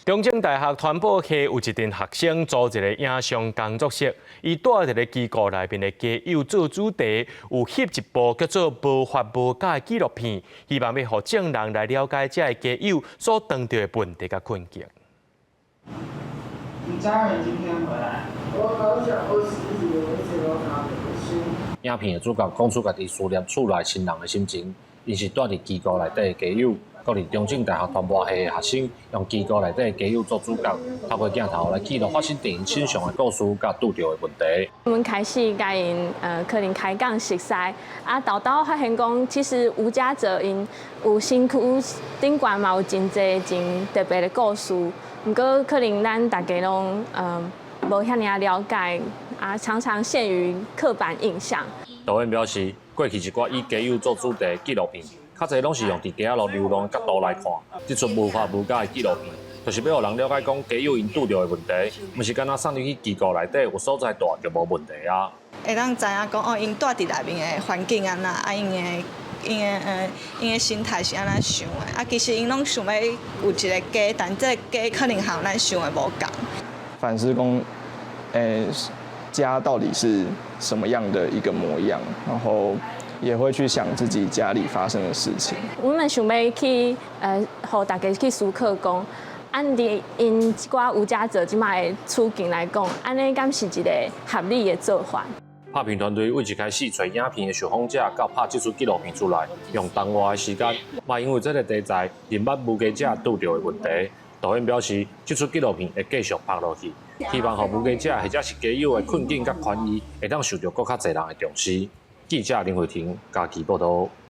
中正大學傳播系有一陣學生組一個影像工作室，伊蹛佇咧機構內面的街友做主題，有翕一部叫做《無法無家》的紀錄片，希望欲予眾人來了解這个街友所當著的問題佮困境。你家人今天回來？我好想21幾年一直攏咖啡心。影片的主角講出家己思念厝內親人的心情，𪜶是蹛佇機構內底的街友。國立中正大學傳播系的學生用機構內底的街友做主角，透過鏡頭來記錄發生佇𪜶身上的故事佮拄著的問題。阮開始共𪜶可能開講熟似，啊，沓沓發現講，其實無家者𪜶有身軀頂懸嘛有真濟真特別的故事，毋過可能咱大家攏無遐爾仔了解，啊，常常限於刻板印象。導演表示，過去一寡以街友做主題的紀錄片，較濟攏是用佇街仔路流浪的角度來看，這齣無法無家的紀錄片，就是欲予人了解講街友𪜶拄著的問題，毋是干焦送入去機構內底有所在蹛就無問題啊。會當知影講哦，𪜶蹛佇內面的環境按怎，啊，𪜶的心態是按怎想的，啊，其實𪜶攏想欲有一个家，但這个家可能和咱想的無仝。反思講，家到底是什麼樣的一個模樣，然後也會去想自己家裡發生的事情。阮們想欲去予大家去思考講，按佇𪜶這寡無家者這擺的處境來講，按呢敢是一個合理的做法？拍片團隊對一開始揣影片的受訪者，到拍這齣紀錄片出來，用仝外的時間，嘛因為這个題材認捌無家者拄著的問題。導演表示，這齣紀錄片會繼續拍落去，希望予無家者或者是街友的困境佮權益，會當受著閣較濟人的重視。記者林慧婷嘉義報導。